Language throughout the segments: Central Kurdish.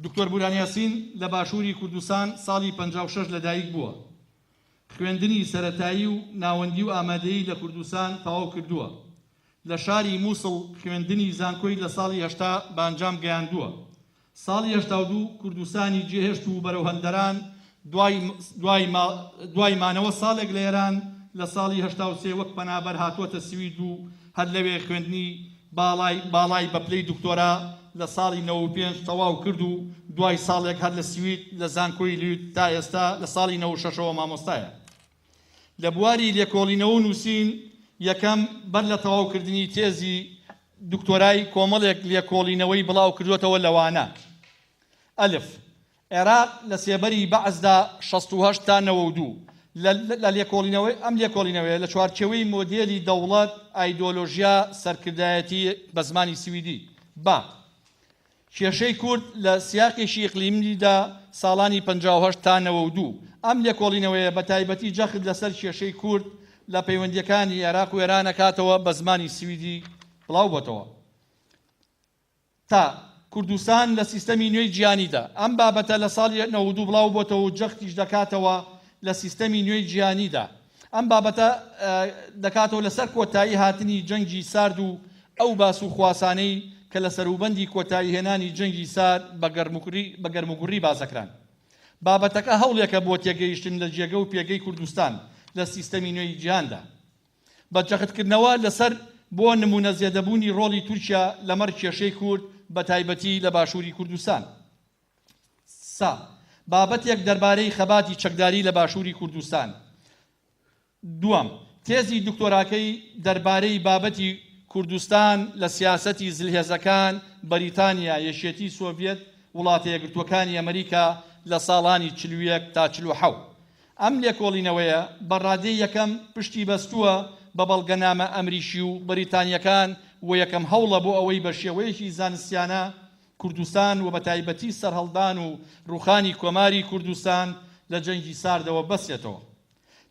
دکتۆر بوران یاسین لە باشووری کوردستان ساڵی 56 لەدایک بووە. خوێندنی سەرەتایی و ناوەندی و ئامادەیی لە کوردستان تەواو کردووە. لە شاری موسڵ خوێندنی زانکۆی لە ساڵی 80 بە ئەنجام گەیاندووە. ساڵی 82 کوردستانی جێهێشت و بەرەو هەندەران دوای مانەوە ساڵێک لە ئێران لە ساڵی 83 وەک پەنابەر هاتووەتە سوید و هەر لەوێ خوێندنی باڵای بە پلەی دکتۆرا لە ساڵی 95 تەواو کرد و دوای ساڵێک هەر لە سوید لە زانکۆی لوند تا ئێستا لە ساڵی 96ەوە مامۆستایە. لە بواری لێکۆڵینەوە و نووسین یەکەم بەر لە تەواوکردنی تێزی دکتۆرای کۆمەڵێک لێکۆڵینەوەی بڵاو کردووەتەوە لەوانە، ئەلف، عێراق لە سێبەری بەعسدا 68 تا 92، لە لێکۆڵینەوەی ئەم لێکۆڵینەوەیە لە چوارچێوەی مۆدێلی دەوڵەت، ئایدۆلۆژیا، سەرکردایەتی بە زمانی سویدی، بە. کێشەی کورد لە سیاقێکی ئیقلیمیدا ساڵانی 58 تا 92. ئەم لێکۆڵینەوەیە بە تایبەتی جەخت لەسەر کێشەی کورد لە پەیوەندییەکانی عێراق و ئێران ئەکاتەوە بە زمانی سویدی بڵاو بۆتەوە. تا، کوردستان لە سیستەمی نوێی جیهانیدا. ئەم بابەتە لە ساڵی 92 بڵاو بۆتەوە و جەختیش دەکاتەوە لە سیستەمی نوێی جیهانیدا. ئەم بابەتە دەکاتەوە لەسەر کۆتایی هاتنی جەنگی سارد و ئەو باس و خواسانەی کە لە سەروبەندی کۆتایی هێنانی جەنگی سارد بە گەرموگوڕی باس دەکران. بابەتەکە هەوڵێکە بۆ تێگەیشتن لە جێگە و پێگەی کوردستان لە سیستەمی نوێی جیهاندا. بە جەختکردنەوە لەسەر بۆ نموونە زێدەبوونی ڕۆڵی تورکیا لەمەڕ کێشەی کورد بەتایبەتی لە باشووری کوردستان. سا، بابەتێک دەربارەی خەباتی چەکداری لە باشووری کوردستان. دووەم، تێزی دکتۆراکەی دەربارەی بابەتی کوردستان لە سیاسەتی زلهێزەکان، بەریتانیا، یەکێتی سۆڤیەت، وڵاتە یەکگرتووەکانی ئەمریکا لە ساڵانی 41 تا 47. ئەم لێکۆڵینەوەیە بە ڕادەی یەکەم پشتی بەستووە بە بەڵگەنامە ئەمریکی و بەریتانییەکان و یەکەم هەوڵە بۆ ئەوەی بە شێوەیەکی زانستیانە کوردستان و بەتایبەتی سەرهەڵدان و ڕووخانی کۆماری کوردستان لە جەنگی ساردەوە ببەستێتەوە.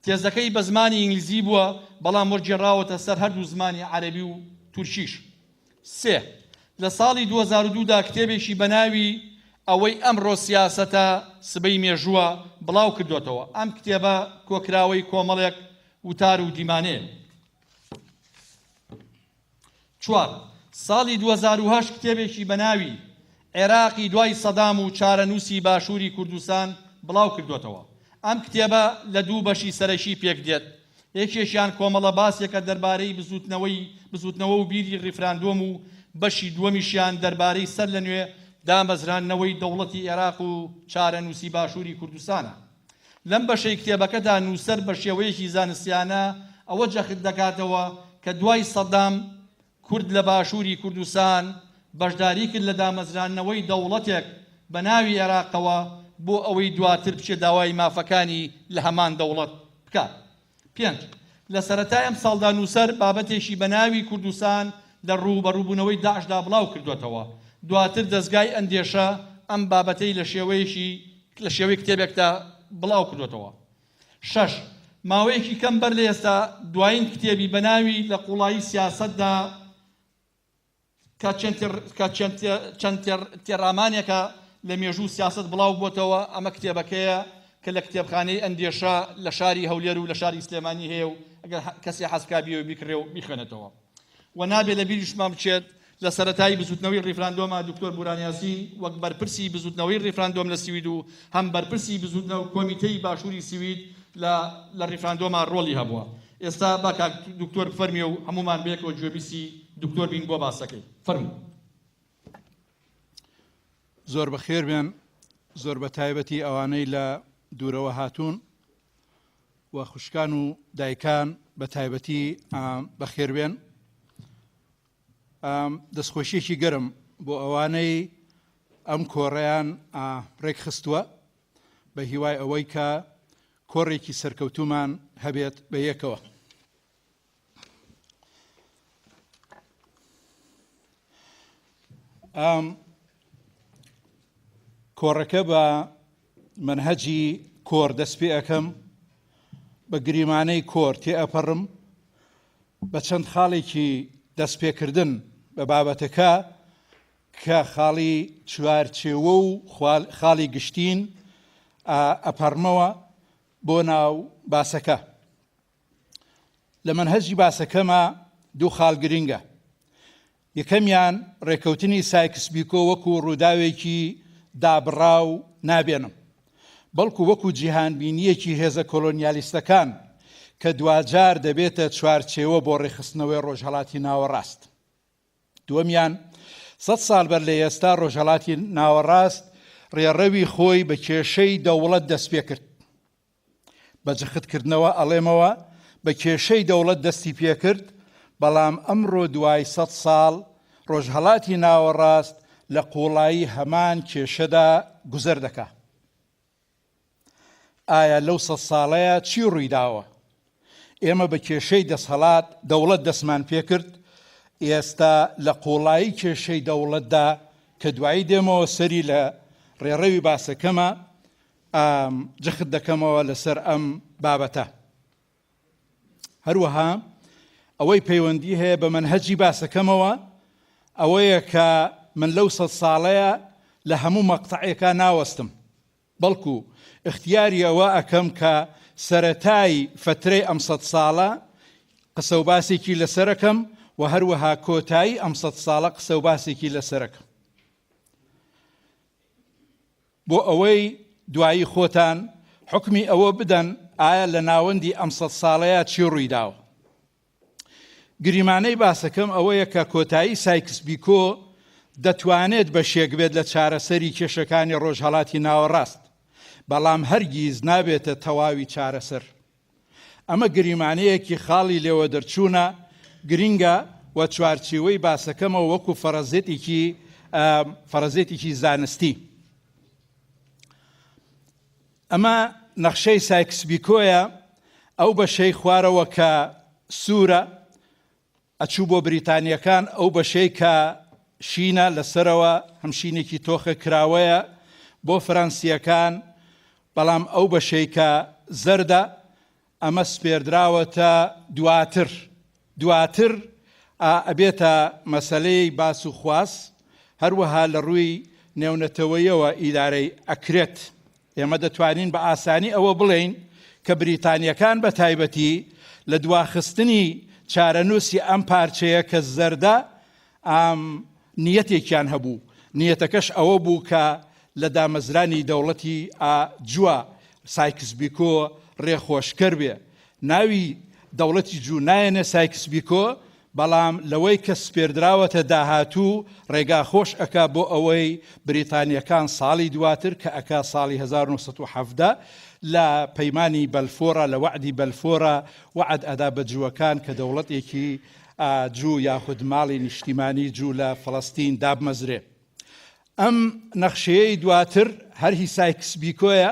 تێزەکەی بە زمانی ئینگلیزی بووە، بەڵام وەرگێڕاوەتە سەر هەردوو زمانی عەرەبی و تورکیش. سێ. لە ساڵی 2002 دا کتێبێکی بە ناوی ئەوەی ئەمڕۆ سیاسەتە، سبەی مێژووە بڵاو کردۆتەوە. ئەم کتێبە کۆکراوەی کۆمەڵێک وتار و دیمانەیە. چوار. ساڵی 2008 کتێبێکی بە ناوی، عێراقی دوای سەدام و چارەنووسی باشووری کوردستان، بڵاو کردۆتەوە. ئەم کتێبە لە دوو بەشی سەرەکی پێک دێت، یەکێکیان کۆمەڵە باسێکە دەربارەی بزووتنەوەی بزووتنەوە و بیری ڕیفراندۆم و بەشی دووەمیشیان دەربارەی سەر لە نوێ دامەزراندنەوەی دەوڵەتی عێراق و چارەنووسی باشووری کوردستانە. لەم بەشەی کتێبەکەدا نووسەر بە شێوەیەکی زانستیانە ئەوە جەخت دەکاتەوە کە دوای سەدام کورد لە باشووری کوردستان بەشداری کرد لە دامەزراندنەوەی دەوڵەتێک بە ناوی عێراقەوە بۆ ئەوەی دواتر بچێت داوای مافەکانی لە هەمان دەوڵەت بکات. پێنج. لە سەرەتای ئەمساڵدا نووسەر بابەتێکی بە ناوی کوردستان لە ڕووبەڕووبوونەوەی داعشدا بڵاو کردووەتەوە، دواتر دەزگای ئەندێشە ئەم بابەتەی لە شێوەیەکی لە شێوەی کتێبێکدا بڵاو کردووەتەوە. شەش. ماوەیەکی کەم بەر لە ئێستا دوایین کتێبی بە ناوی لە قووڵایی سیاسەتدا کە چەند تێڕامانێکە لە مێژوو سیاسەت بڵاو بۆتەوە، ئەمە کتێبەکەیە کە لە کتێبخانەی ئەندێشە لە شاری هەولێر و لە شاری سلێمانی هەیە و ئەگەر کەسێ حەز بکا بیەوێ بیکڕێ و بیخوێنێتەوە. و نابێ لە بیریشمان بچێت لە سەرەتای بزوتنەوەی ڕیفراندۆما دکتۆر بوران یاسین وەک بەرپرسی بزوتنەوەی ڕیفراندۆم لە سوید و هەم بەرپرسی بزوتنەوە کۆمیتەی باشووری سوید لە لە ڕیفراندۆما ڕۆڵی هەبووە. ئێستا با کاک دکتۆر بفەرموێ و هەموومان بەیەکەوە گوێبیستی دکتۆر بین بۆ باسەکەی. فەرموو. زۆر بەخێر بێن، زۆر بە تایبەتی ئەوانەی لە دوورەوە هاتوون و خوشکان و دایکان بە تایبەتی بەخێر بێن. دەستخۆشیەکی گەرم بۆ ئەوانەی ئەم کۆڕیان ڕێکخستووە بە هیوای ئەوەی کە کۆڕێکی سەرکەوتومان هەبێت بە یەکەوە. ئەم کۆڕەکە بە مەنهەجی کۆر دەست پێ ئەەکەم بە گریمانەی کۆر تێ ئەپەڕم بە چەند خاڵێکی دەستپێکردن بە بابەتەکە. کە خاڵی چوارچێوە و خاڵی گشتین ئەپەڕمەوە بۆ ناو باسەکە. لە مەنهەجی باسەکەما دوو خاڵ گرنگە. یەکەمیان ڕێکەوتنی سایکس بیکۆ وەکو ڕووداوێکی دابڕاو نابێنم، بەڵکو وەکو جیهانبینییەکی هێزە کۆلۆنیالیستەکان کە دواجار دەبێتە چوارچێوە بۆ ڕێکخستنەوەی ڕۆژهەڵاتی ناوەڕاست. دووەمیان، سەد ساڵ بەر لە ئێستا ڕۆژهەڵاتی ناوەڕاست ڕێڕەوی خۆی بە کێشەی دەوڵەت دەستپێکرد. بە جەختکردنەوە ئەڵێمەوە بە کێشەی دەوڵەت دەستی پێکرد، بەڵام ئەمڕۆ دوای سەد ساڵ ڕۆژهەڵاتی ناوەڕاست لە قووڵایی هەمان کێشەدا گوزەر دەکا. ئایا لەو سەد ساڵەیا چی ڕوویداوە؟ ئێمە بە کێشەی دەسهەڵات دەوڵەت دەستمان پێکرد، ئێستا لە قووڵایی کێشەی دەوڵەتدا کە دوایی دێمەوە سەری لە ڕێڕەوی باسەکەما جەخت دەکەمەوە لەسەر ئەم بابەتە. هەروەها ئەوەی پەیوەندی هەیە بە مەنهەجی باسەکەمەوە ئەوەیە کە من لەو سەد ساڵەیە لە هەموو مەقتەعێکا ناوەستم، بەڵکو ئیختیاری ئەوە ئەکەم کە سەرەتای فەترەی ئەم سەد ساڵە قسەوباسێکی لەسەرەکەم و هەروەها کۆتایی ئەم سەد ساڵە قسەوباسێکی لەسەرەکەم. بۆ ئەوەی دوایی خۆتان حوکمی ئەوە بدەن ئایا لە ناوەندی ئەم سەد ساڵەیا چی ڕوویداوە. گریمانەی باسەکەم ئەوەیە کە کۆتایی سایکس بیکۆ دەتوانێت بەشێک بێت لە چارەسەری کێشەکانی ڕۆژهەڵاتی ناوەڕاست، بەڵام هەرگیز نابێتە تەواوی چارەسەر. ئەمە گریمانەیەکی خاڵی لێوەدەرچوونە گرینگە و چوارچیوەی باسەکەمە وەکو فەرەزێتێکی فەرەزێتێکی زانستی. ئەمە نەخشەی سایکس بیکۆیە، ئەو بەشەی خوارەوە کە سوورە ئەچوو بۆ بریتانیەکان، ئەو بەشەی کە شینە لەسەرەوە هەم شینێکی تۆخە کراوەیە بۆ فەرەنسیەکان، بەڵام ئەو بەشەی کە زەردە ئەمە سپێردراوەتە دواتر، دواتر ئەبێتە مەسەلەی باس و خواس، هەروەها لە ڕووی نێونەتەوەیەوە ئیدارەی ئەکرێت. ئێمە دەتوانین بە ئاسانی ئەوە بڵێین کە بریتانییەکان بە تایبەتی لە دواخستنی چارەنووسی ئەم پارچەیە کە زەردە ئام نیەتێکیان هەبوو، نیەتەکەش ئەوە بوو کە لە دامەزرانی دەوڵەتی ئا جووە سایکس بیکۆ ڕێخۆشکەر بێ. ناوی دەوڵەتی جوو نایەنێ سایکس بیکۆ، بەڵام لەوەی کە سپێردراوەتە داهاتوو ڕێگا خۆش ئەکا بۆ ئەوەی بریتانیەکان ساڵی دواتر کە ئەکا ساڵی 1917 لە پەیمانی بەلفۆرا لە وەعدی بەلفۆرا وەعد ئەدا بە جووەکان کە دەوڵەتێکی جوو یاخود ماڵی نیشتیمانی جوو لە فەڵەستین دابمەزرێ. ئەم نەخشەیەی دواتر هەر هی سایکس بیکۆیە،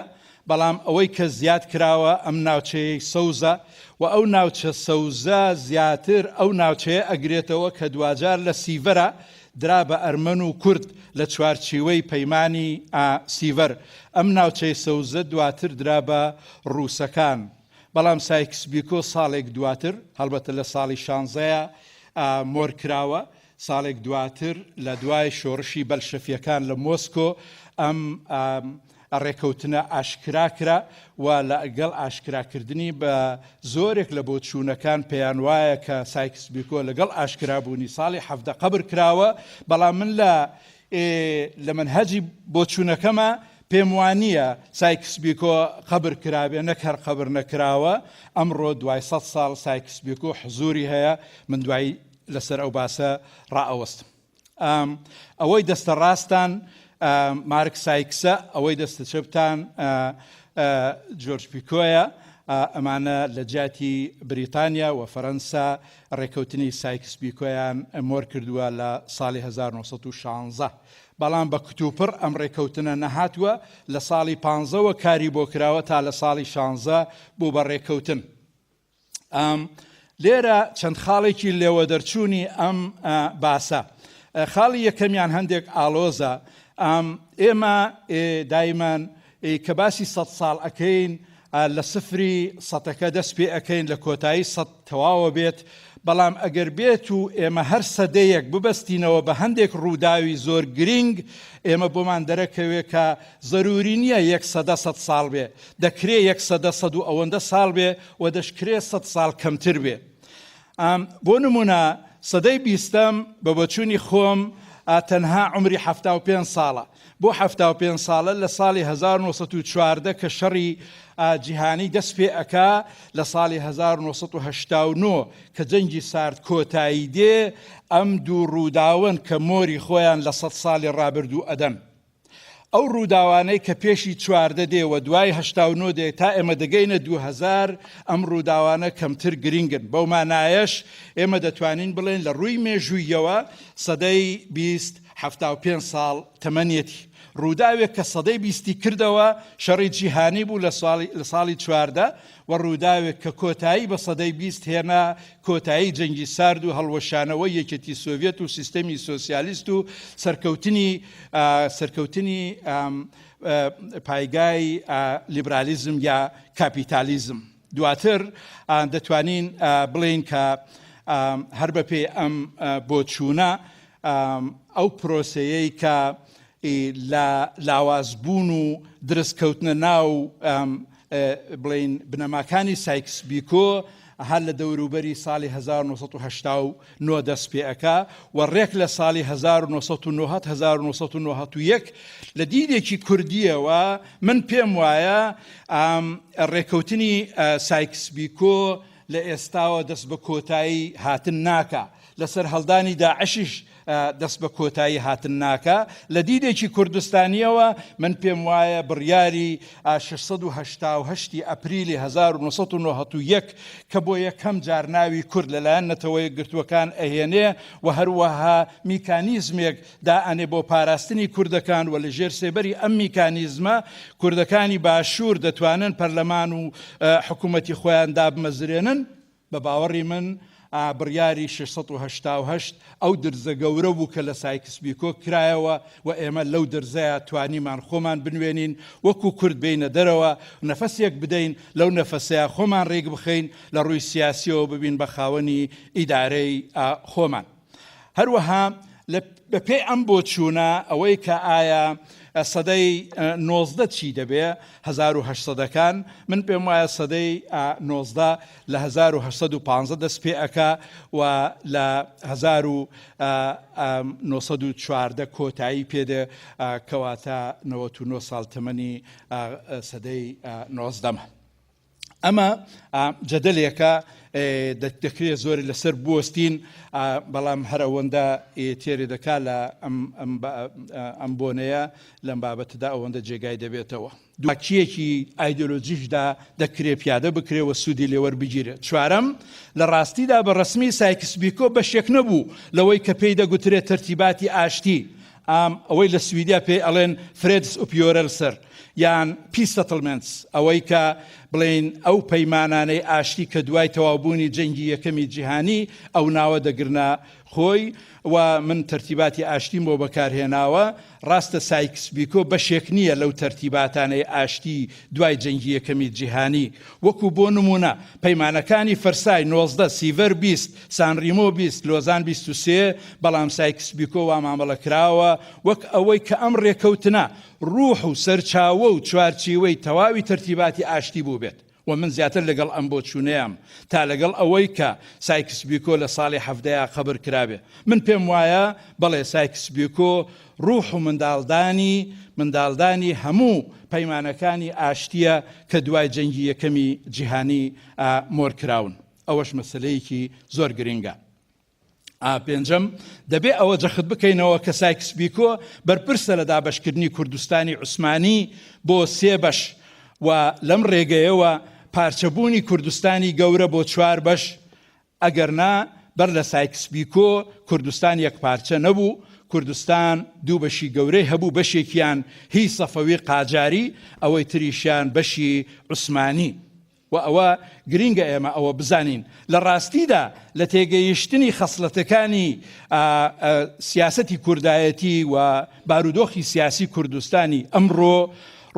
بەڵام ئەوەی کە زیاد کراوە ئەم ناوچەیەی سەوزە و ئەو ناوچە سەوزە زیاتر ئەو ناوچەیە ئەگرێتەوە کە دواجار لە سیڤەرا درا بە ئەرمەن و کورد لە چوارچیوەی پەیمانی سیڤەر. ئەم ناوچەی سەوزە دواتر درا بە ڕووسەکان. بەڵام سایکس بیکۆ ساڵێک دواتر، هەڵبەتە لە ساڵی شانزەیا مۆر کراوە، ساڵێک دواتر لە دوای شۆڕشی بەلشەفییەکان لە مۆسکۆ ئەم ڕێکەوتنە ئاشکرا کرا و لە گەڵ ئاشکراکردنی بە زۆرێک لە بۆچوونەکان پێیان وایە کە سایکس بیکۆ لەگەڵ ئاشکرابوونی ساڵی 17 قەبر کراوە، بەڵام من لە لە مەنهەجی بۆچوونەکەما پێم وانییە سایکس بیکۆ قەبر کرابێ، نەک هەر قەبر نەکراوە، ئەمڕۆ دوای 100 ساڵ سایکس بیکۆ حزوری هەیە، من دوای لەسەر ئەو باسە ڕائەوەستم. ئەوەی دەستە ڕاستان مارک سایکسە، ئەوەی دەستە چەپتان جۆرج پیکۆیە. ئەمانە لە جیاتی بریتانیا و فەرەنسا ڕێکەوتنی سایکس بیکۆیان مۆر کردووە لە ساڵی 1916. بەڵام بە کتوپڕ ئەم ڕێکەوتنە نەهاتووە، لە ساڵی پانزەوە کاری بۆ کراوە تا لە ساڵی شانزە بوو بە ڕێکەوتن. لێرە چەند خاڵێکی لێوەدەرچوونی ئەم باسە. خاڵی یەکەمیان هەندێک ئاڵۆزە. ئێمە دایمان کە باسی سەد ساڵ ئەکەین لە سفری سەتەکە دەست پێ ئەکەین لە کۆتایی سەد تەواوە بێت. بەڵام ئەگەر بێت و ئێمە هەر سەدەیەک ببەستینەوە بە هەندێک ڕووداوی زۆر گرینگ، ئێمە بۆمان دەرەکەوێ کە زەرووری نییە یەک سەدە سەت ساڵ بێ، دەکرێ یەک سەدە سەد و ئەوەندە ساڵ بێ و دەشکرێ سەت ساڵ کەمتر بێ. بۆ نموونە سەدەی بیستەم بە بۆچوونی خۆم تەنها عومری 75 ساڵە. بۆ 75 ساڵە لە ساڵی 1914 کە شەڕی جیهانی دەست پێ ئەکا لە ساڵی 1989 کە جەنگی سارد کۆتایی دێ ئەم دوو ڕووداوەن کە مۆری خۆیان لە سەد ساڵی ڕابردوو ئەدەن. ئەو ڕووداوانەی کە پێشی 14 دێ و دوای 89 دێ تا ئێمە دەگەینە 2000 ئەم ڕووداوانە کەمتر گرینگن. بەو مانایەش ئێمە دەتوانین بڵێین لە ڕووی مێژوویەوە سەدەی 20 75 ساڵ تەمەنیەتی. ڕووداوێک کە سەدەی بیستی کردەوە شەڕی جیهانی بوو لە ساڵی 14 و ڕووداوێک کە کۆتایی بە سەدەی 20 هێنا کۆتایی جەنگی سارد و هەڵوەشانەوەی یەکێتی سۆڤیەت و سیستەمی سۆسیالیست و سەرکەوتنی سەرکەوتنی پایگای لیبرالیزم یا کاپیتالیزم. دواتر دەتوانین بڵێین کە هەر بەپێی ئەم بۆچوونە ئەو پرۆسەیەی کە لە لاوازبوون و درز کەوتنە ناو بڵێین بنەماکانی سایکس بیکۆ هەر لە دەوروبەری ساڵی 1989 دەست پێ ئەکا و ڕێک لە ساڵی 1990 1991 لە دیدێکی کوردیەوە من پێم وایە ڕێکەوتنی سایکس بیکۆ لە ئێستاوە دەست بە کۆتایی هاتن ناکا لە سەرهەڵدانی داعشیش دەست بە کۆتایی هاتن ناکا. لە دیدێکی کوردستانییەوە من پێم وایە بڕیاری 688 ی ئەپریلی 1991 کە بۆ یەکەم جار ناوی کورد لەلایەن نەتەوە یەکگرتووەکان ئەهێنێ و هەروەها میکانیزمێک دائەنێ بۆ پاراستنی کوردەکان و لە ژێر سێبەری ئەم میکانیزمە کوردەکانی باشوور دەتوانن پەرلەمان و حکوومەتی خۆیان دابمەزرێنن، بە باوەڕی من بڕیاری 688 ئەو درزە گەورە بوو کە لە سایکس بیکۆ کرایەوە و ئێمە لەو درزەیا توانیمان خۆمان بنوێنین وەکو کورد بێینە دەرەوە نەفەسێک بدەین لەو نەفەسەیا خۆمان ڕێکبخەین لە ڕووی سیاسیەوە ببین بە خاوەنی ئیدارەی خۆمان. هەروەها بەپێی ئەم بۆچوونە ئەوەی کە ئایا سەدەی 19 چی دەبێ 1800ەکان من پێم وایە سەدەی 19 لە 1815 دەست پێ ئەکا و لە 1914 کۆتایی پێدێ کەواتە 99 ساڵ تەمەنی سەدەی 19. ئەمە جەدەلێکە دەکرێت زۆری لەسەر بوەستین، بەڵام هەر ئەوەندە تێرێ دەکات لە ئەم بۆنەیە لەم بابەتەدا ئەوەندە جێگای دەبێتەوە. دوکیەکی ئایدۆلۆجیشدا دەکرێ پیادە بکرێ و سوودی لێوەربگیرێت. چوارەم، لە ڕاستیدا بە ڕەسمی سایکس بیکۆ بەشێک نەبوو لەوەی کە پێی دەگوترێت تەرتیباتی ئاشتی، ئەوەی لە سویدیا پێی ئەڵێن fredsuppgörelser یان peace settlements، ئەوەی کە بڵێین ئەو پەیمانانەی ئاشتی کە دوای تەواوبوونی جەنگی یەکەمی جیهانی ئەو ناوە دەگرنە خۆی و من تەرتیباتی ئاشتیم بۆ بەکارهێناوە، ڕاستە سایکس بیکۆ بەشێک نییە لەو تەرتیباتانەی ئاشتی دوای جەنگی یەکەمی جیهانی وەکو بۆ نموونە پەیمانەکانی فەرسای 19، سیڤەر 20، سانریمۆ 20، لۆزان 23، بەڵام سایکس بیکۆ وا مامەڵە کراوە وەک ئەوەی کە ئەم ڕێکەوتنە ڕوح و سەرچاوە و چوارچیوەی تەواوی تەرتیباتی ئاشتی بووبێت و من زیاتر لەگەڵ ئەم بۆچوونەیام تا لەگەڵ ئەوەی کە سایکس بیکۆ لە ساڵی حەڤدەیا قەبر کرابێ. من پێم وایە بەڵێ سایکس بیکۆ ڕوح و منداڵدانی منداڵدانی هەموو پەیمانەکانی ئاشتییە کە دوای جەنگی یەکەمی جیهانی مۆر کراون. ئەوەش مەسەلەیەکی زۆر گرنگە. پێنجەم، دەبێ ئەوە جەخت بکەینەوە کە سایکس بیکۆ بەرپرسە لە دابەشکردنی کوردستانی عوسمانی بۆ سێ بەش و لەم ڕێگەیەوە پارچەبوونی کوردستانی گەورە بۆ چوار بەش، ئەگەرنا بەر لە سایکس بیکۆ کوردستان یەکپارچە نەبوو، کوردستان دوو بەشی گەورەی هەبوو بەشێکیان هی سەفەوی قاجاری ئەوەی تریشیان بەشی عوسمانی. و ئەوە گرینگە ئێمە ئەوە بزانین لە ڕاستیدا لە تێگەیشتنی خەسڵەتەکانی سیاسەتی کوردایەتی و بارودۆخی سیاسی کوردستانی ئەمڕۆ،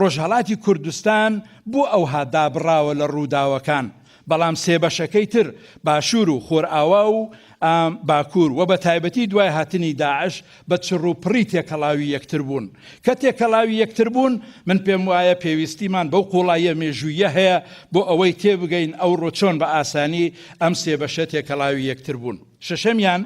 ڕۆژهەڵاتی کوردستان بۆ ئەوها دابڕاوە لە ڕووداوەکان. بەڵام سێ بەشەکەی تر، باشوور و خۆرئاوا و باکوور و بە تایبەتی دوای هاتنی داعش بە چڕ و پڕی تێکەڵاوی یەکتر بوون. کە تێکەڵاوی یەکتر بوون، من پێم وایە پێویستیمان بەو قووڵاییە مێژووییە هەیە بۆ ئەوەی تێبگەین ئەوڕۆ چۆن بە ئاسانی ئەم سێ بەشە تێکەڵاوی یەکتر بوون. شەشەمیان،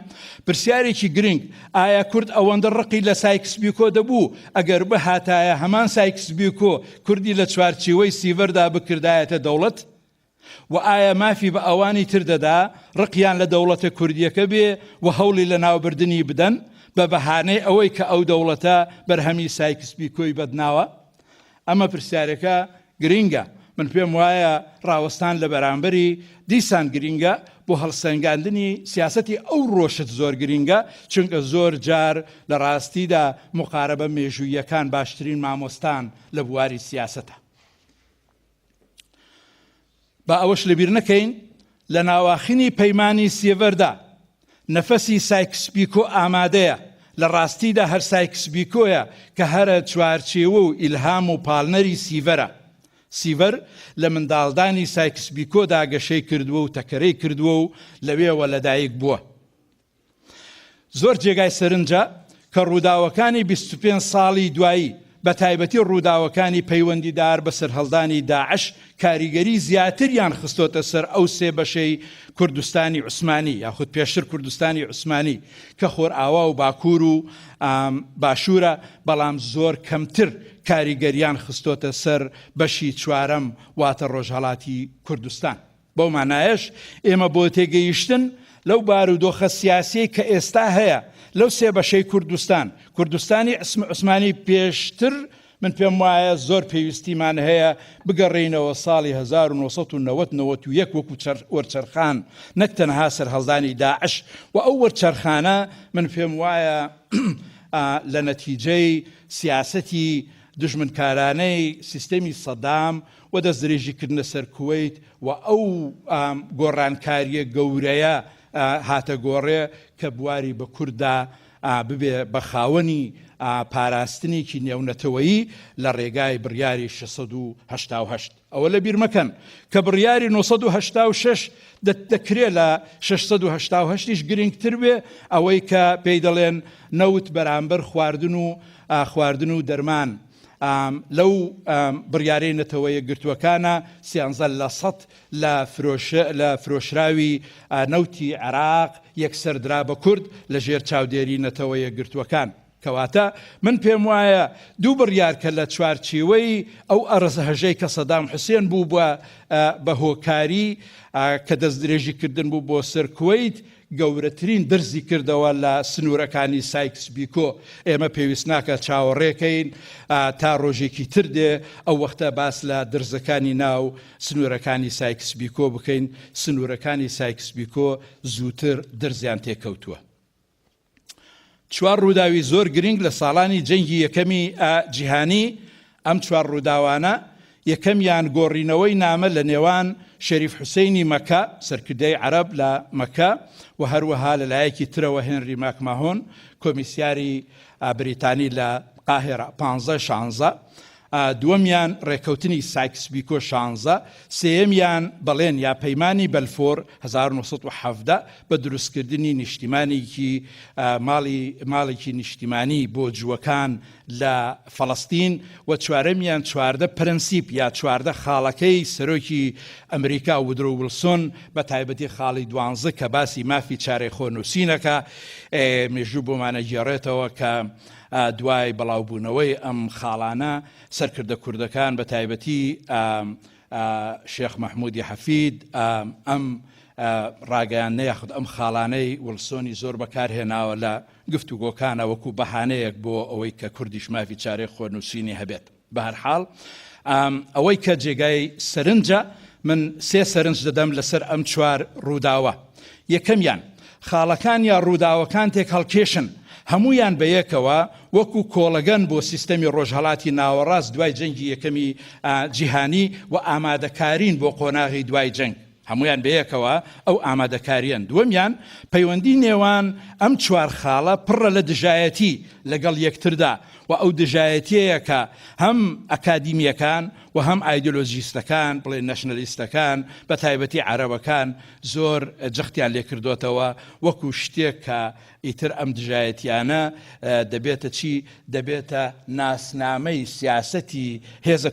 پرسیارێکی گرنگ، ئایا کورد ئەوەندە ڕقی لە سایکس بیکۆ دەبوو ئەگەر بهاتایە هەمان سایکس بیکۆ کوردی لە چوارچیوەی سیڤەردا بکردایەتە دەوڵەت؟ وە ئایا مافی بە ئەوانی تر دەدا ڕقیان لە دەوڵەتە کوردیەکە بێ و هەوڵی لەناوبردنی بدەن بە بەهانەی ئەوەی کە ئەو دەوڵەتە بەرهەمی سایکس بیکۆی بەدناوە؟ ئەمە پرسیارێکە گرینگە، من پێم وایە ڕاوەستان لە بەرامبەری دیسان گرینگە بۆ هەڵسەنگاندنی سیاسەتی ئەو ڕۆشت زۆر گرینگە، چونکە زۆر جار لە ڕاستیدا موقارەبە مێژووییەکان باشترین مامۆستان لە بواری سیاسەتە. با ئەوەش لەبیر نەکەین لە ناواخنی پەیمانی سیڤەردا نەفەسی سایکس-بیکۆ ئامادەیە، لە ڕاستیدا هەر سایکس-بیکۆیە کە هەرە چوارچێوە و ئیلهام و پاڵنەری سیڤەرە. سیڤەر لە منداڵدانی سایکس-بیکۆدا گەشەی کردووە و تەکەرەی کردووە و لەوێوە لەدایک بووە. زۆر جێگای سەرنجە کە ڕووداوەکانی 25 ساڵی دوایی، بە تایبەتی ڕووداوەکانی پەیوەندیدار بە سەرهەڵدانی داعش کاریگەری زیاتریان خستۆتە سەر ئەو سێ بەشەی کوردستانی عوسمانی یاخود پێشتر کوردستانی عوسمانی کە خۆرئاوا و باکوور و باشوورە، بەڵام زۆر کەمتر کاریگەریان خستۆتە سەر بەشی چوارەم واتە ڕۆژهەڵاتی کوردستان. بەو مانایەش ئێمە بۆ تێگەیشتن لەو بارودۆخە سیاسیەی کە ئێستا هەیە لەو سێ بەشەی کوردستان، کوردستانی عوسمانی پێشتر، من پێم وایە زۆر پێویستیمان هەیە بگەڕێینەوە ساڵی 1990 91 وەکو وەرچەرخان، نەک تەنها سەرهەڵدانی داعش و ئەو وەرچەرخانە من پێم وایە لە نەتیجەی سیاسەتی دوژمنکارانەی سیستەمی سەدام و دەستدرێژیکردنە سەر کوەیت و ئەو گۆڕانکارییە گەورەیە هاتە گۆڕێ کە بواری بە کورد دا ببێ بە خاوەنی پاراستنێکی نێونەتەوەیی لە ڕێگای بڕیاری 688. ئەوە لە بیر مەکەن کە بڕیاری 986 دەکرێ لە 688 یش گرنگتر بێ، ئەوەی کە پێی دەڵێن نەوت بەرامبەر خواردن و خواردن و دەرمان. لەو بڕیارەی نەتەوە یەکگرتووەکانە سیانزە لە سەد لە لە فرۆشراوی نەوتی عێراق یەکسەر درا بە کورد لە ژێر چاودێری نەتەوە یەکگرتووەکان. کەواتە من پێم وایە دوو بڕیار کە لە چوارچێوەی ئەو ئەرزهەژەی کە سەدام حوسێن بوو بە بە هۆکاری کە دەستدرێژیکردن بوو بۆ سەر کوەیت گەورەترین درزی کردەوە لە سنوورەکانی سایکس بیکۆ، ئێمە پێویست ناکات چاوەڕێ کەین تا ڕۆژێکی تر دێ ئەو وەختە باس لە درزەکانی ناو سنوورەکانی سایکس بیکۆ بکەین، سنوورەکانی سایکس بیکۆ زووتر درزیان تێکەوتووە. چوار ڕووداوی زۆر گرنگ لە ساڵانی جەنگی یەکەمی جیهانی، ئەم چوار ڕووداوانە، یەکەمیان گۆڕینەوەی نامە لە نێوان شەریف حوسەینی مەکە، سەرکردەی عەرەب لە مەکە و هەروەها لە لایەکی ترەوە هێنری ماکماهۆن، کۆمیسیاری بریتانی لە قاهێرە، پانزە شانزە. دووەمیان ڕێککەوتنی سایکس بیکۆ شانزە، سێیەمیان بەڵێن یا پەیمانی بەلفۆر 1917 بە دروستکردنی نیشتیمانێکی ماڵی ماڵێکی نیشتیمانی بۆ جووەکان لە فەڵەستین و چوارەمیان 14 پرەنسیپ یا 14 خاڵەکەی سەرۆکی ئەمریکا ودرۆ وڵسۆن بە تایبەتی خاڵی دوانزە کە باسی مافی چارەی خۆنووسینەکە مێژوو بۆمانە گێڕێتەوە کە دوای بڵاوبوونەوەی ئەم خاڵانە سەرکردە کوردەکان بە تایبەتی شێخ مەحموودی حەفید ئەم ڕاگەیاندنە یاخود ئەم خاڵانەی وڵسۆنی زۆر بەکارهێناوە لە گفتوگۆکانە وەکو بەهانەیەک بۆ ئەوەی کە کوردیش مافی چارەی خۆنووسینی هەبێت. بەهەرحاڵ ئەوەی کە جێگای سەرنجە من سێ سەرنج دەدەم لەسەر ئەم چوار ڕووداوە. یەکەمیان، خاڵەکان یا ڕووداوەکان تێکهەڵکێشن، هەموویان بەیەکەوە وەکو کۆڵەگەن بۆ سیستەمی ڕۆژهەڵاتی ناوەڕاست دوای جەنگی یەکەمی جیهانی و ئامادەکارین بۆ قۆناغی دوای جەنگ. هەموویان بەیەکەوە ئەو ئامادەکارییەن. دووەمیان، پەیوەندی نێوان ئەم چوار خاڵە پڕە لە دژایەتی لەگەڵ یەکتردا و و ئەو دژایەتیەیە کە هەم ئەکادیمیەکان و هەم ئایدۆلۆژیستەکان، بڵێین نەشنەلیستەکان، بە تایبەتی عەرەبەکان زۆر جەختیان لێ کردۆتەوە وەکو شتێک کە ئیتر ئەم دژایەتیانە دەبێتە چی؟ دەبێتە ناسنامەی سیاسەتی هێزە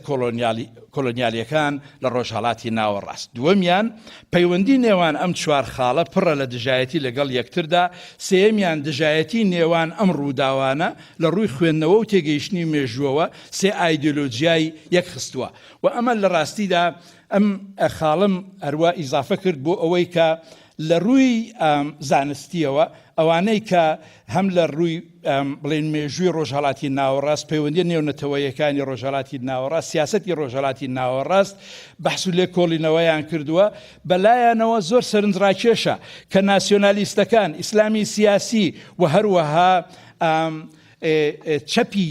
کۆلۆنیالیەکان لە ڕۆژهەڵاتی ناوەڕاست. دووەمیان، پەیوەندی نێوان ئەم چوار خاڵە پڕە لە دژایەتی لەگەڵ یەکتردا. سێیەمیان، دژایەتی نێوان ئەم ڕووداوانە لە ڕووی خوێندنەوە و تێگەیشتنی مێژووەوە سێ ئایدۆلۆجیای یەکخستووە و ئەمە لە ڕاستیدا ئەم خاڵەم هەروا ئیزافە کرد بۆ ئەوەی کە لە ڕووی زانستییەوە ئەوانەی کە هەم لە ڕووی بڵێین مێژووی ڕۆژهەڵاتی ناوەڕاست، پەیوەندییە نێونەتەوەییەکانی ڕۆژهەڵاتی ناوەڕاست، سیاسەتی ڕۆژهەڵاتی ناوەڕاست بەحس و لێکۆڵینەوەیان کردووە، بەلایانەوە زۆر سەرنجڕاکێشە کە ناسیۆنالیستەکان، ئیسلامی سیاسی و هەروەها چەپی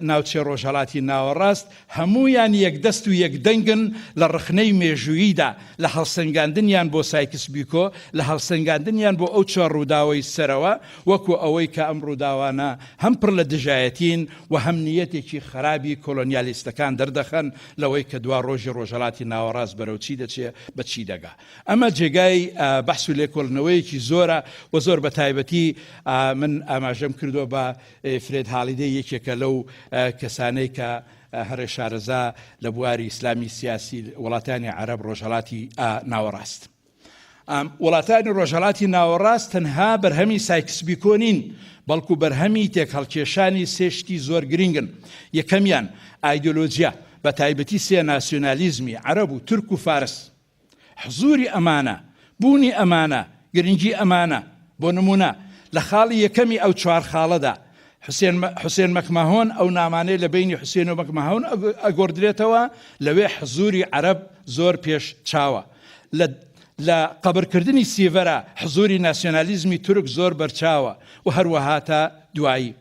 ناوچەی ڕۆژهەڵاتی ناوەڕاست هەموویان یەکدەست و یەکدەنگن لە ڕەخنەی مێژووییدا، لە هەڵسەنگاندنیان بۆ سایکس بیکۆ، لە هەڵسەنگاندنیان بۆ ئەو چوار ڕووداوەی سەرەوە، وەکو ئەوەی کە ئەم ڕووداوانە هەم پڕ لە دژایەتین و هەم نیەتێکی خەرابی کۆلۆنیالیستەکان دەردەخەن لەوەی کە دوا ڕۆژی ڕۆژهەڵاتی ناوەڕاست بەرەو چی دەچێ، بە چی دەگا. ئەمە جێگای بەحس و لێکۆڵینەوەیەکی زۆرە و زۆر بە تایبەتی من ئاماژەم کردووە بە فرێد هالیدەی یەکێکە لەو کەسانەی کە هەرێ شارەزا لە بواری ئیسلامی سیاسی وڵاتانی عەرەب ڕۆژهەڵاتی ناوەڕاست. وڵاتانی ڕۆژهەڵاتی ناوەڕاست تەنها بەرهەمی سایکسبیکۆ نین، بەڵکو بەرهەمی تێکهەڵکێشانی سێ شتی زۆر گرنگن. یەکەمیان ئایدۆلۆجیا، بە تایبەتی سێ ناسیۆنالیزمی عەرەب و تورک و فارس. حزوری ئەمانە، بوونی ئەمانە، گرنگی ئەمانە، بۆ نموونە لە خاڵی یەکەمی ئەو چوار خاڵەدا حوسێن حوسێن مەکماهۆن ئەو نامانەی لە بەینی حوسێن و مەکماهۆن ئەگۆڕدرێتەوە لەوێ حزوری عەرەب زۆر پێش چاوە. لە لە قەبرکردنی سیڤەرا حزوری ناسیۆنالیزمی تورک زۆر بەرچاوە و هەروەها تا دوایی.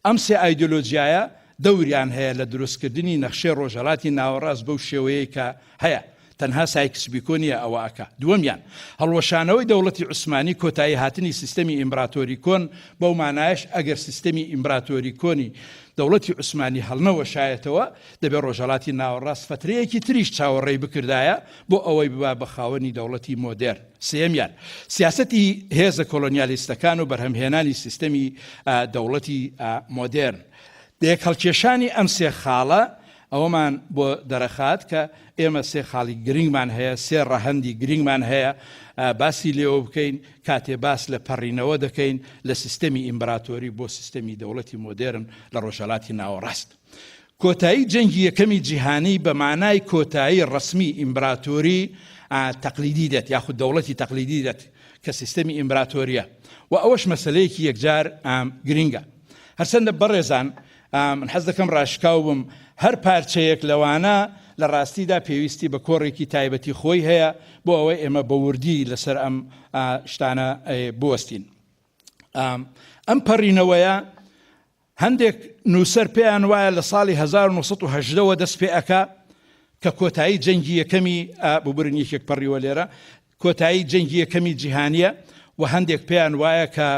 ئەم سێ ئایدۆلۆجیایە دەوریان هەیە لە دروستکردنی نەخشەی ڕۆژهەڵاتی ناوەڕاست بەو شێوەیەی کە هەیە، تەنها سایکس بیکۆ نییە ئەوە ئەکا. دووەمیان، هەڵوەشانەوەی دەوڵەتی عوسمانی کۆتایی هاتنی سیستەمی ئیمبراتۆری کۆن، بەو مانایەش ئەگەر سیستەمی ئیمبراتۆری کۆنی دەوڵەتی عوسمانی هەڵنەوەشایەتەوە، دەبێ ڕۆژهەڵاتی ناوەڕاست فەترەیەکی تریش چاوەڕێی بکردایە بۆ ئەوەی ببا بە خاوەنی دەوڵەتی مۆدێرن. سێیەمیان، سیاسەتی هێزە کۆلۆنیالیستەکان و بەرهەمهێنانی سیستەمی دەوڵەتی مۆدێرن. لەیەکهەڵکێشانی ئەم سێ خاڵە ئەوەمان بۆ دەرەخات کە ئێمە سێ خاڵی گرنگمان هەیە، سێ ڕەهەندی گرنگمان هەیە باسی لێوە بکەین کاتێ باس لە پەڕینەوە دەکەین لە سیستەمی ئیمبراتۆری بۆ سیستەمی دەوڵەتی مۆدێرن لە ڕۆژهەڵاتی ناوەڕاست. کۆتایی جەنگی یەکەمی جیهانی بە مانای کۆتایی ڕەسمی ئیمبراتۆری تەقلیدی دێت یاخود دەوڵەتی تەقلیدی دێت کە سیستەمی ئیمبراتۆریە و ئەوەش مەسەلەیەکی یەکجار گرینگە. هەرچەندە بەڕێزان من حەز دەکەم ڕاشکاو بم هەر پارچەیەک لەوانە لە ڕاستیدا پێویستی بە کۆڕێکی تایبەتی خۆی هەیە بۆ ئەوەی ئێمە بە وردی لەسەر ئەم شتانە بوەستین. ئەم پەڕینەوەیە هەندێک نووسەر پێیان وایە لە ساڵی 1918 وە دەست پێ ئەکا کە کۆتایی جەنگی یەکەمی ببورن یەکێک پەڕیوە لێرە کۆتایی جەنگی یەکەمی جیهانیە و هەندێک پێیان وایە کە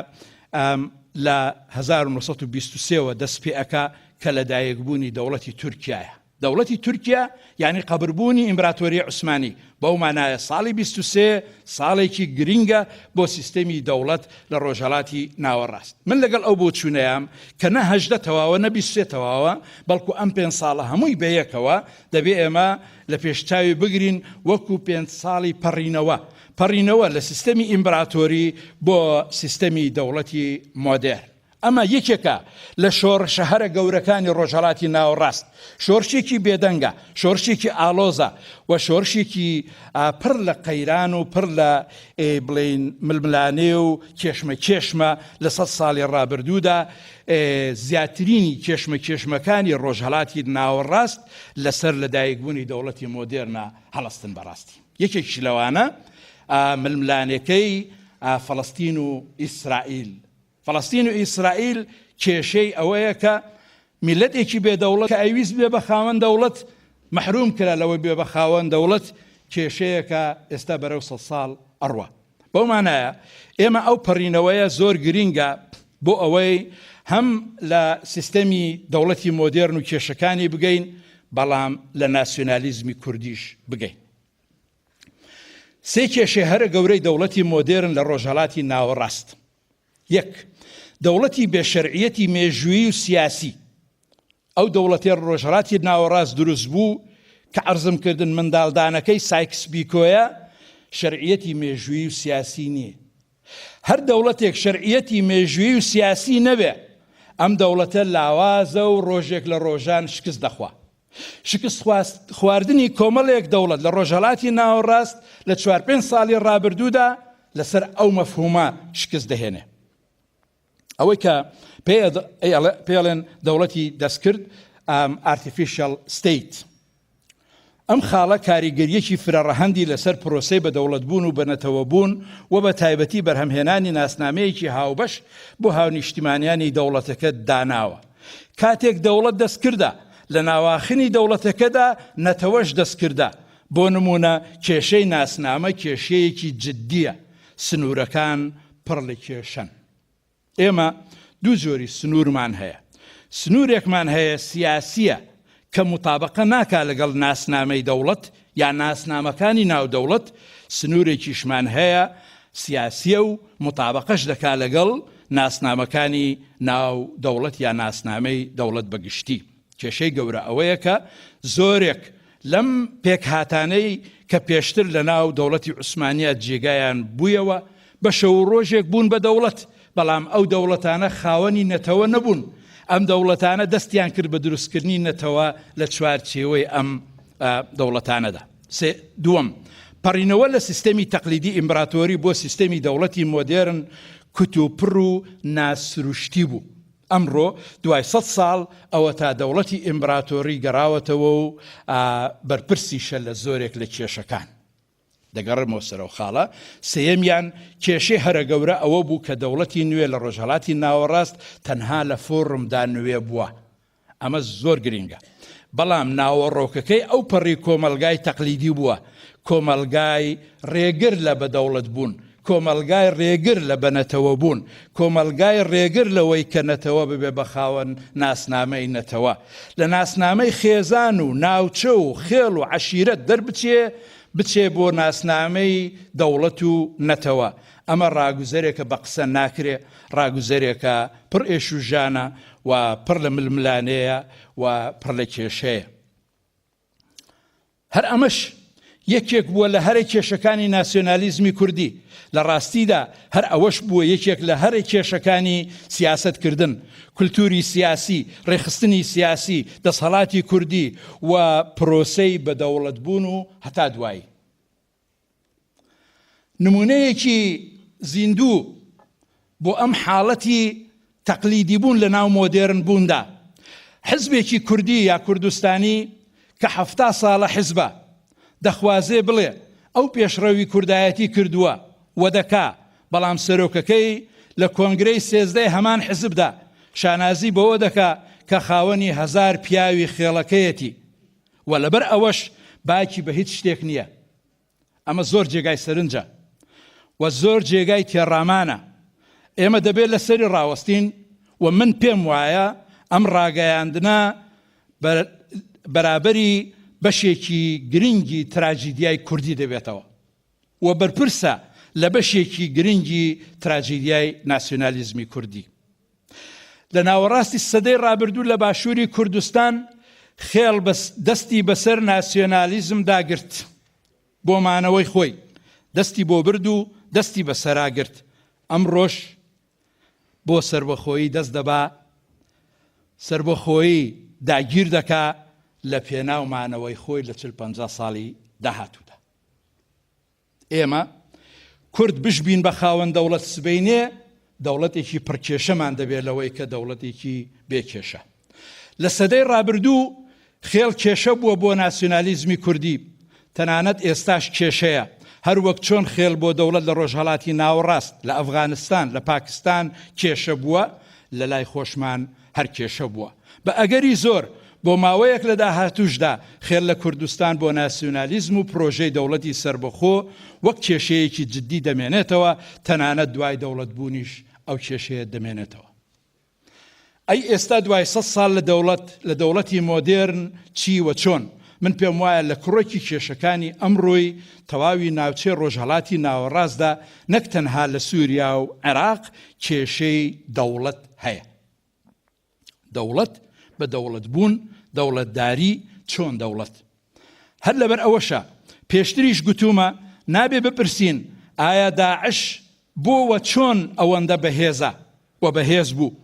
لە 1923 وە دەست پێ ئەکا کە لەدایکبوونی دەوڵەتی تورکیایە. دەوڵەتی تورکیا یانی قەبربوونی ئیمبراتۆریی عوسمانی، بەو مانایە ساڵی 23 ساڵێکی گرینگە بۆ سیستێمی دەوڵەت لە ڕۆژهەڵاتی ناوەڕاست. من لەگەڵ ئەو بۆچوونەیام کە نە 18 تەواوە نە 23 تەواوە، بەڵکو ئەم پێنج ساڵە هەمووی بەیەکەوە دەبێ ئێمە لە پێش چاوی بگرین وەکوو پێنج ساڵی پەڕینەوە، پەڕینەوە لە سیستەمی ئیمبراتۆری بۆ سیستەمی دەوڵەتی مۆدێرن. ئەمە یەکێکە لە شۆڕشە هەرە گەورەکانی ڕۆژهەڵاتی ناوەڕاست، شۆرشێکی بێدەنگە، شۆرشێکی ئاڵۆزە و شۆرشێکی پڕ لە قەیران و پڕ لە بڵێین ململانێ و کێشمەکێشمە لە سەد ساڵی ڕابردوودا زیاترینی کێشمەکێشمەکانی ڕۆژهەڵاتی ناوەڕاست لەسەر لەدایکبوونی دەوڵەتی مۆدێرنە هەڵەستن بەڕاستی یەکێکیش لەوانە ململانێکەی فەڵەستین و ئیسرائیل فەڵەستین و ئیسرائیل کێشەی ئەوەیە کە میللەتێکی بێ دەوڵەت کە ئەیویست بێ بە خاوەن دەوڵەت مەحروم کرا لەوەی بێ بە خاوەن دەوڵەت کێشەیەکە ئێستا بەرەو سەد ساڵ ئەڕوا بەو مانایە ئێمە ئەو پەڕینەوەیە زۆر گرینگە بۆ ئەوەی هەم لە سیستەمی دەوڵەتی مۆدێرن و کێشەکانی بگەین، بەڵام لە ناسیۆنالیزمی کوردیش بگەین. سێ کێشەی هەرە گەورەی دەوڵەتی مۆدێرن لە ڕۆژهەڵاتی ناوەڕاست. یەک، دەوڵەتی بێ شەرعیەتی مێژوویی و سیاسی. ئەو دەوڵەتەی ڕۆژهەڵاتی ناوەڕاست دروست بوو کە عەرزم کردن منداڵدانەکەی سایکس بیکۆیە، شەرعیەتی مێژوویی و سیاسی نییە. هەر دەوڵەتێک شەرعیەتی مێژوویی و سیاسی نەبێ، ئەم دەوڵەتە لاوازە و ڕۆژێک لە ڕۆژان شکست دەخوا. شکست خواردنی کۆمەڵێک دەوڵەت لە ڕۆژهەڵاتی ناوەڕاست لە چوار پێنج ساڵی ڕابردوودا لەسەر ئەو مەفهومە شکست دەهێنێ. ئەوەی کە پێڵێن دەوڵەتی دەستکرد Artificial State. ئەم خاڵە کاریگەرییەکی فرەڕەهەندی لەسەر پرۆسەی بەدەوڵەتبوون و بەنەتەوەبوون و بە تایبەتی بەرهەمهێنانی ناسنامەیەکی هاوبەش بۆ هاونیشتیمانیانی دەوڵەتەکە داناوە. کاتێک دەوڵەت دەستکردە، لە ناواخنی دەوڵەتەکەدا نەتەوەش دەستکردە. بۆ نموونە کێشەی ناسنامە کێشەیەکی جددییە، سنوورەکان پڕ لە کێشەن. ئێمە دوو جۆری سنوورمان هەیە، سنوورێکمان هەیە سیاسییە کە موتابەقە ناکا لەگەڵ ناسنامەی دەوڵەت یا ناسنامەکانی ناو دەوڵەت، سنوورێکیشمان هەیە سیاسییە و موتابەقەش دەکا لەگەڵ ناسنامەکانی ناو دەوڵەت یا ناسنامەی دەوڵەت بە گشتی. کێشەی گەورە ئەوەیە کە زۆرێک لەم پێکهاتانەی کە پێشتر لە ناو دەوڵەتی عوسمانیا جێگایان بوویەوە، بە شەو و ڕۆژێک بوون بە دەوڵەت، بەڵام ئەو دەوڵەتانە خاوەنی نەتەوە نەبوون، ئەم دەوڵەتانە دەستیان کرد بە دروستکردنی نەتەوە لە چوارچێوەی ئەم دەوڵەتانەدا. سێ، دووەم، پەڕینەوە لە سیستەمی تەقلیدی ئیمبراتۆری بۆ سیستەمی دەوڵەتی مۆدێرن کوتوپڕ و ناسروشتی بوو. ئەمڕۆ دوای سەد ساڵ ئەوەتا دەوڵەتی ئیمبراتۆری گەڕاوەتەوە و بەرپرسیشە لە زۆرێک لە کێشەکان. دەگەڕێمەوە سەر ئەو خاڵە. سێیەمیان، کێشەی هەرە گەورە ئەوە بوو کە دەوڵەتی نوێ لە ڕۆژهەڵاتی ناوەڕاست تەنها لە فۆڕمدا نوێ بووە. ئەمە زۆر گرینگە. بەڵام ناوەڕۆکەکەی ئەو پەڕی کۆمەڵگای تەقلیدی بووە، کۆمەڵگای ڕێگر لە بەدەوڵەت بوون، کۆمەڵگای ڕێگر لە بەنەتەوە بوون، کۆمەڵگای ڕێگر لەوەی کە نەتەوە ببێ بە خاوەن ناسنامەی نەتەوە، لە ناسنامەی خێزان و ناوچە و خێڵ و عەشیرەت دەربچێ، بچێ بۆ ناسنامەی دەوڵەت و نەتەوە. ئەمە ڕاگوزەرێکە بە قسە ناکرێ، ڕاگوزەرێکە پڕ ئێش و ژانە و پڕ لە ململانێیە و پڕ لە کێشەیە. هەر ئەمەش یەکێک بووە لە هەرە کێشەکانی ناسیۆنالیزمی کوردی، لە ڕاستیدا هەر ئەوەش بووە یەکێک لە هەرە کێشەکانی سیاسەتکردن، کولتووری سیاسی، ڕێکخستنی سیاسی، دەسهەڵاتی کوردی و پرۆسەی بەدەوڵەتبوون و هەتا دوایی. نموونەیەکی زیندوو بۆ ئەم حاڵەتی تەقلیدی بوون لە ناو مۆدێرن بووندا، حزبێکی کوردی یا کوردستانی کە 70 ساڵە حزبە، دەخوازێ بڵێ ئەو پێشڕەوی کوردایەتی کردووە و دەکا، بەڵام سەرۆکەکەی لە کۆنگرەی سێزدەی هەمان حزبدا شانازی بەوە دەکا کە خاوەنی هەزار پیاوی خێڵەکەیەتی و لەبەر ئەوەش باکی بە هیچ شتێک نییە. ئەمە زۆر جێگای سەرنجە و زۆر جێگای تێڕامانە. ئێمە دەبێت لەسەری ڕاوەستین و من پێم وایە ئەم ڕاگەیاندنە بەرابەری بەشێکی گرنگی تراجیدیای کوردی دەبێتەوە و بەرپرسە لە بەشێکی گرنگی تراجیدیای ناسیۆنالیزمی کوردی. لە ناوەڕاستی سەدەی ڕابردوو لە باشووری کوردستان خێڵ دەستی بەسەر ناسیۆنالیزمدا گرت بۆ مانەوەی خۆی دەستی بۆ برد و دەستی بەسەرا گرت ئەمڕۆش بۆ سەربەخۆیی دەست دەبا سەربەخۆیی داگیر دەکا لە پێناو مانەوەی خۆی لە چل پەنجا ساڵی داهاتوودا. ئێمە کورد بشبین بە خاوەن دەوڵەت سبەینێ دەوڵەتێکی پڕکێشەمان دەبێت لەوەی کە دەوڵەتێکی بێ کێشە. لە سەدەی ڕابردوو خێڵ کێشە بووە بۆ ناسیۆنالیزمی کوردی، تەنانەت ئێستاش کێشەیە، هەر وەک چۆن خێڵ بۆ دەوڵەت لە ڕۆژهەڵاتی ناوەڕاست، لە ئەفغانستان، لە پاکستان کێشە بووە، لە لای خۆشمان هەر کێشە بووە. بە ئەگەری زۆر بۆ ماوەیەک لە داهاتووشدا خێڵ لە کوردستان بۆ ناسیونالیزم و پرۆژەی دەوڵەتی سەربەخۆ وەک کێشەیەکی جددی دەمێنێتەوە، تەنانەت دوای دەوڵەتبوونیش ئەو کێشەیە دەمێنێتەوە. ئەی ئێستا دوای سەد ساڵ لە دەوڵەت، لە دەوڵەتی مۆدێرن چی و چۆن؟ من پێم وایە لە کڕۆکی کێشەکانی ئەمڕۆی تەواوی ناوچەی ڕۆژهەڵاتی ناوەڕاستدا نەک تەنها لە سووریا و عێراق کێشەی دەوڵەت هەیە. دەوڵەت بە دەوڵەتبوون، دەوڵەتداری، چۆن دەوڵەت؟ هەر لەبەر ئەوەشە پێشتریش گوتوومە نابێ بپرسین ئایا داعش بۆ و چۆن ئەوەندە بەهێزە و بەهێز بوو،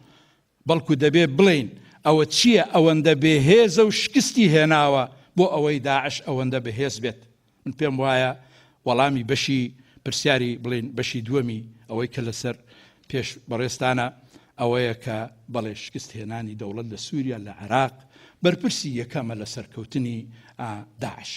بەڵکو دەبێ بڵێین ئەوە چییە ئەوەندە بێهێزە و شکستی هێناوە بۆ ئەوەی داعش ئەوەندە بەهێز بێت؟ من پێم وایە وەڵامی بەشی پرسیاری بڵێین بەشی دووەمی ئەوەی کە لەسەر پێش بەڕێزتانە ئەوەیە کە بەڵێ شکست هێنانی دەوڵەت لە سووریا لە عێراق بەرپرسی یەکەمە لە سەرکەوتنی داعش.